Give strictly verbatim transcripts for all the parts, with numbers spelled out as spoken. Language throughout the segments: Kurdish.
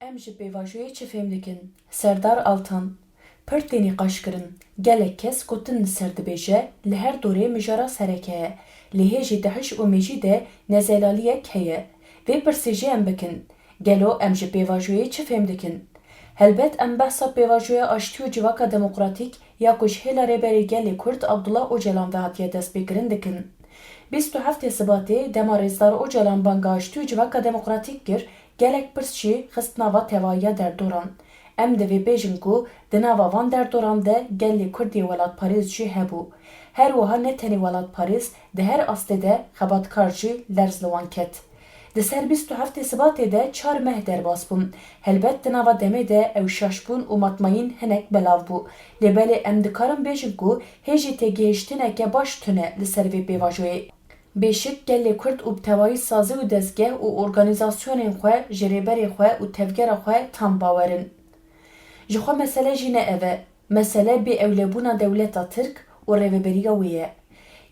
Em ji pêvajoyê çi fêm dikin? Serdar Altan, pir tê nîqaş kirin. Gelek kes gotin li ser dibêje, li her dorê mijara sereke ye. Lê hê jî di hiş û mejî de nezelaliyek heye. Vê pirsê jî em bikin. Gelo em ji pêvajoyê çi fêm dikin? Helbet em behsa pêvajoya aştî û civaka demokratîk ya ku ji hêla Rêberê Gelê Kurd Abdullah Ocalan ve hatiye destpêkirin dikin. Bîst û heftê Sibatê dema Rêzdar Ocalan banga aştî û civaka demokratîk kir, gelek pirs jî xist nava tevahiya derdoran. Em divê bêjin ku di nava van derdoran de gelê Kurd yê welatparêz jî hebû. Her wiha ne tenê welatparêz, di her astê de xebatkar jî lerz li wan ket. Di ser bîst û heftê Sibatê de çar meh derbas bûn. Helbet di nava demê de ew şaş bûn û matmayîn hinek belav bû. Lê belê em dikarin bêjin ku hê jî têgihiştineke baş tune li ser vê pêvajoyê. Bêşik gelê Kurd û bi tevayî sazî û dezgeh û organîzasyonên xwe ji rêberê xwe û tevgera xwe tam bawer in. Ji xwe mesele jî ne ev e. Mesele bêewlebûna dewleta Tirk û rêveberiya wê ye.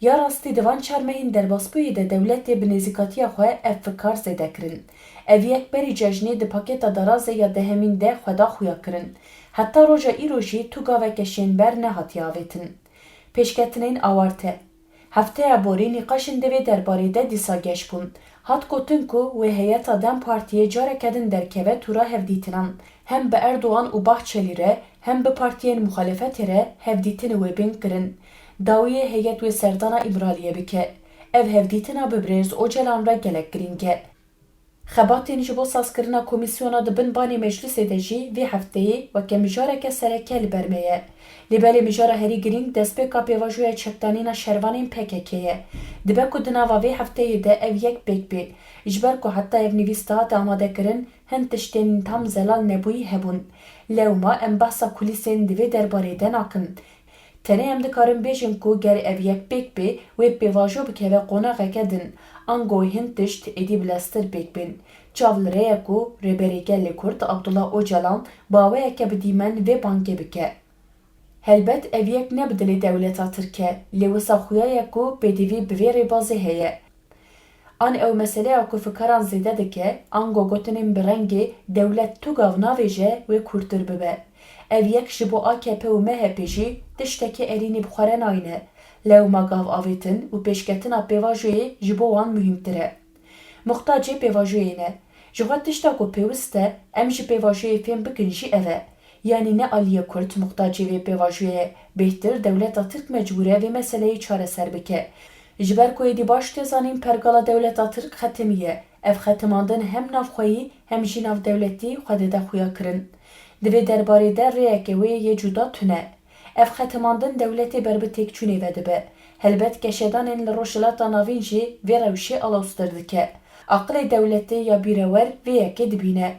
Ya rastî di van çar mehên derbasbûyî de dewletê bi nêzîkatiya xwe ev fikar zêde kirin. Ev yek berî cejnê di pakêta darazê ya dehemîn de xwe da xuya kirin. Heta roja îro jî tu gaveke şênber nehatiye avêtin. Pêşketinên awarte. Hefteya borî nîqaşên di vê derbarê de dîsa geş bûn. Hat gotin ku wê heyeta DEM Partiyê careke din derkeve tûra hevdîtinan. Hem bi Erdogan û Bahçelî re hem bi partiyên muxalefetê re hevdîtinê wê bên kirin. Dawiyê heyet wê serdana Îmraliyê bike. Ev hevdîtina bi birêz Ocalan re gelek girîng e. Xebatên ji bo sazkirina komîsyona di bin banê meclisê de jî vê hefteyê weke mijareke sereke li ber me ye. Lê belê mijara herî girîng destpêka pêvajoya çekdanîna şervanên P K K ye. Dibe ku di nava vê hefteyê de ev yek pêk bê. Ji ber ku heta ev nivîs dihate amadekirin, hin tiştên tam zelal nebûyî hebûn. Lewma em behsa kulîsên di vê derbarê de nakin. Tenê em dikarin bêjin ku ger ev yek pêk bê, wê pêvajo bikeve qonaxeke din, ango hin tişt êdî bileztir pêk bên. Çav li rê ye ku Rêberê Gelê Kurd Abdullah Ocalan bi awayeke bi dîmen vê bangê bike. Helbet ev yek ne bi dilê dewleta Tirk e, lê wisa xuya ye ku pêdivî bi vê rêbazê heye. An ew meseleya ku fikaran zêde dike, ango gotinên bi rengê dewlet tu gav navêje wê kûrtir bibe. Ev yek ji bo A K P û M H P jî tiştekî erênî bi xwe re nayne. Lewma gav avêtin û pêşketina pêvajoyê ji bo wan muhîmtir e. Muxtacê pêvajoyê ne. Ji xwe tişta ku pêwist e, em ji pêvajoyê fêm bikin jî ev e. Yanî ne aliyê Kurd muxtacê vê pêvajoyê ye, bêhtir dewleta Tirk mecbûr e vê meseleyê çareser bike. Ji ber ku êdî baş tê zanîn pergala dewleta Tirk xetimiye. Ev xetimandin hem navxweyî hem jî navdewletî xwe dide xuya kirin. Di vê derbarê de rêyeke wê yê cuda tune. Ev xetimandin dewletê ber bi têkçûnê ve dibe. Helbet keşedanên li Rojhilata Navîn jî vê rewşê aloztir dike. Aqilê dewletê ya bîrewer vê yekê dibîne.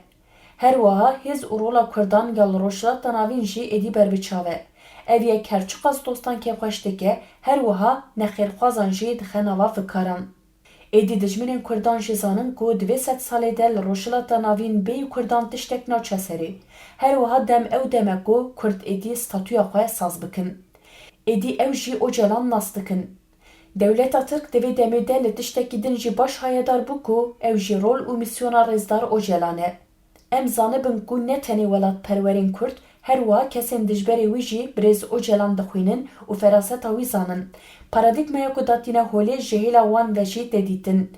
Her wiha hêz û rola Kurdan ya li Rojhilata Navîn jî êdî ber bi çav e. Ev yek her çiqas dostan kêfxweş dike, her wiha nexêrxwazan jî dixe nava fikaran. Êdî dijminên Kurdan jî zanin ku di vê sedsalê de li Rojhilata Navîn bêyî Kurdan tiştek naçe serê. Her wiha dem ew dem e ku Kurd êdî statûya xwe saz bikin. Êdî ew jî Ocalan nas dikin. Dewleta Tirk di vê demê de li tiştekî din jî baş hayedar bû ku ew jî rol û mîsyona Rêzdar Ocalan e. Em zanibin ku ne tenê welatperwerên Kurd, her wiha kesên dijberê wî jî birêz Ocalan dixwînin û feraseta wî zanin. Paradîgmaya ku datîne holê ji hêla wan ve jî tê dîtin.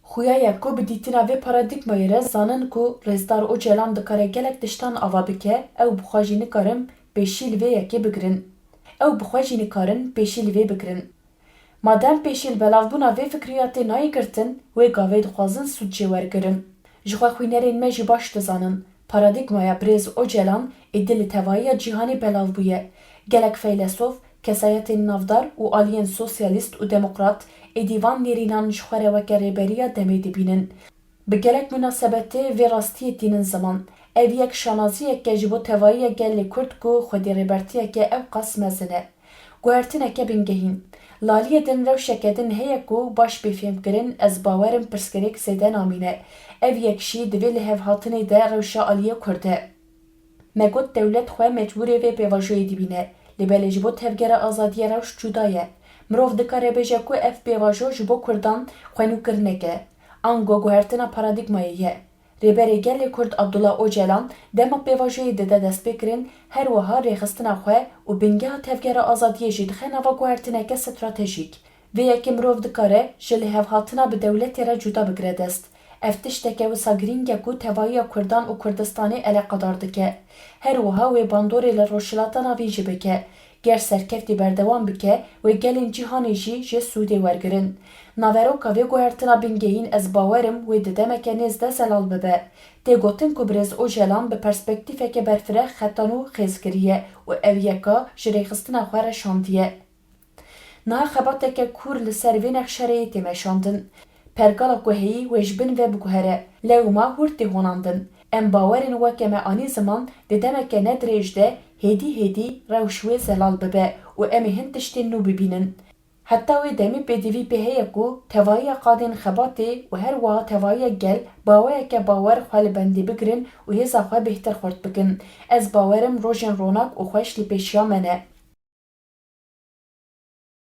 Xuya ye ku bi dîtina vê paradîgmayê re zanin ku Rêzdar Ocalan dikare gelek tiştan ava bike, ew bi xwe jî nikarin pêşî li vê yekê bigirin. Ew bi xwe jî nikarin pêşî li vê bigirin. Madem pêşî li belavbûna vê fikriyatê nayê girtin, wê gavê dixwazin sûd jê wergirin. Ji xwe xwînerên me jî baş dizanin, paradîgmaya birêz Ocalan êdî li tevahiya cîhanê belav bûye. Gelek feylesof, kesayetên navdar û aliyên sosyalîst û demokrat êdî van nêrînan ji xwe re weke rêberiya demê dibînin. Bi gelek munasebetê vê rastiyê tînin ziman. Ev yek şanaziyek e ji bo tevahiya gelê Kurd ku xwedî rêbertiyeke ewqas mezin e. Guhertineke bingehîn. Li aliyê din rewşeke din heye ku baş bê fêmkirin, ez bawer im pirsgirêk zêde namîne. Ev yek jî di vê lihevhatinê de rewşa aliyê Kurd e. Me got dewlet xwe mecbûrê vê pêvajoyê dibîne. Lê belê ji bo tevgera azadiyê rewş cuda ye. Mirov dikare bêje ku ev pêvajo ji bo Kurdan xwenûkirinek e. Ango guhertina paradîgmayê ye. Rêberê Gelê Kurd Abdullah Ocalan dema pêvajoyê dide destpêkirin, her wiha rêxistina xwe û bingeha Tevgera Azadiyê jî dixe nava guhertineke stratejîk. Vê yekê mirov dikare ji lihevhatina bi dewletê re cuda bigire dest. Ev tişteke wisa girîng e ku tevahiya Kurdan û Kurdistanê eleqedar dike. Her wiha wê bandorê li Rojhilata Navîn jî bike. Ger serkeftî berdewam bike, wê gelên cîhanê jî ji sûdê wergirin. Naveroka vê guhertina bingehîn ez bawer im wê di demeke nêz de zelal bibe. Tê gotin ku birêz Ocalan bi perspektîfeke berfireh xeta nû xêz kiriye û ev yeka ji rêxistina xwe re şandiye. Niha xebateke kûr li ser vê nexşereyê tê meşandin. Pergala ku heyî wê ji bin ve biguhere, lewma hûr tê honandin. Em bawerin weke me anî ziman, di demeke ne dirêj de hêdî hêdî rewş wê zelal bibe û em ê hin tiştên nû bibînin. Heta wê demê pêdivî pê heye ku tevahiya qadên xebatê û her wiha tevahiya gel baweyeke bawer xwe li bendê bigirin û hêza xwe bêhtir xurt bikin. Ez bawer im rojên ronak û xweş li pêşiya me ne.